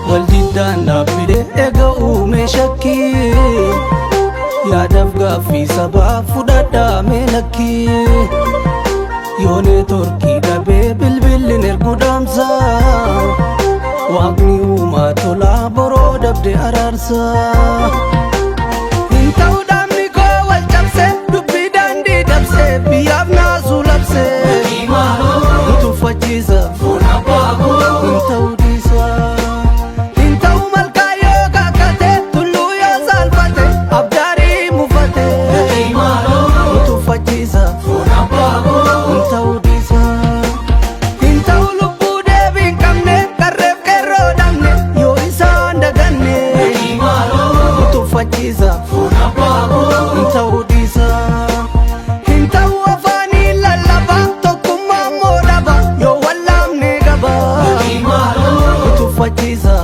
Waldiddaan dhaabbilee eega uume shakkii. Yaadaaf gaaffii sabaa fudhadhaa mee lakkii. Yoo neetworkii dhabee bilbilli ergu dhaamsa. Waaqni uumaa tolaa boroo dabde araarsa. Hin ta'u dhaabni koo wal cabse, dubbii daandii dabse, biyyaaf naasuu labse. Nu tuffachiisa. Hin ta'u dhiisa. Hin ta'u malkaa yoo kakate, tulluu yoo saalfate, abdaarii mufate. Nu tuffachiisa. Hin ta'u dhiisa. Hin ta'u lubbuu deebii hin qabne, qarreef qeerroo dhabne, yoo isaan daganne. Nu tuffachiisa. Hin ta'u dhiisa. Hin ta'u afaaniin lallaba, tokkummaa immoo dhaba, yoo wallaamne qaba. Nu tuffachiisa.